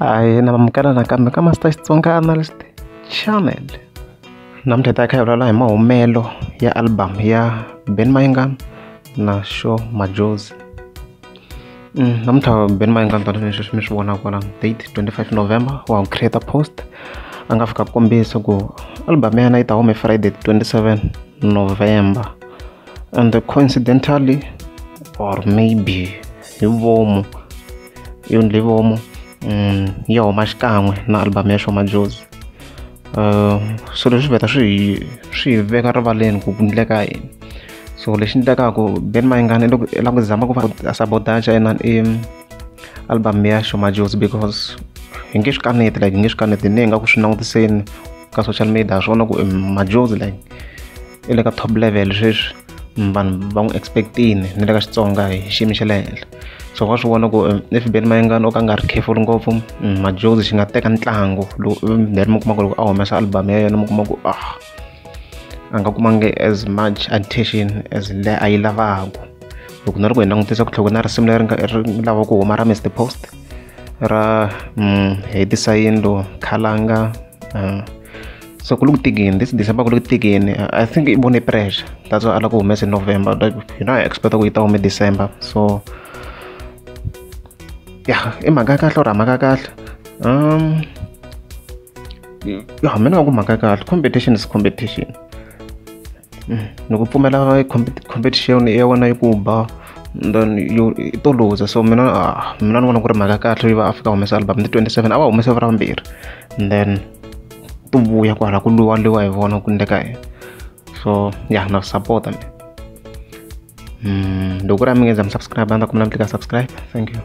Ahee na amukela nakambe ka Master Xitsonga Analyst Channel. Namuntlha hi ta kha hi vulavula hi mahumelo ya album ya Benny Mayengani na Sho Madjozi. Namuntlha Benny Mayengani tanihi leswi mi swi vonaka kwalano date 25 November wa create post a nga fika kombisa ku album ya yena yi ta huma Friday 27 November and coincidentally or maybe hi vomu yo endle vomu ya huma xikan'we na album ya Sho Madjozi. So leswi vheta swi hi veka rivaleni ku endleka yini. So lexi endlekaka Benny Mayengani i lava ku zama ku va sabotage inani i album ya Sho Madjozi because hi nge swi kaneti like hi nge swi kaneti ni hi nga ku swi langutiseni ka social media ha swi vona ku Madjozi like i le ka top level sweswi vanhu va n'wi expect-ini ni le ka Xitsonga hi xiyimo xa le henhla. So wa swi vona ku if Benny Mayengani o ka a nga ri careful ngopfu Madjozi xi nga teka ntlangu lowu then mi kuma ku loko a humesa album ya yena mi kuma ku a nga kumangi as much attention as leyi a yi lavaka. Loko na loko hi langutisa ku tlhela ku na risimu leri nga ri lava ku huma ra Mr Post ra hetisa yindlu khalanga so ku le ku tikeni this December ku le ku tikeni. I think i vone pressure that's why a lava ku humesa hi November like hina hi expect ku yi ta huma December. So ya i mhaka ya kahle or a mhaka ya kahle ya mina nga ku mhaka ya kahle competition is competition. Loko u pfumela competition ya wena yi ku ba then you i to luza. So mina mina ni vona ku ri mhaka ya kahle yi va a fika humesa album ti 27 a va humese ra vumbirhi and then tu vuya kwala ku lwiwaliwa hi vona ku endleka yini. So ya na support mina. Loko ku ri a mi nge za mi subscribe a ni ta kombela mi tlika subscribe. Thank you.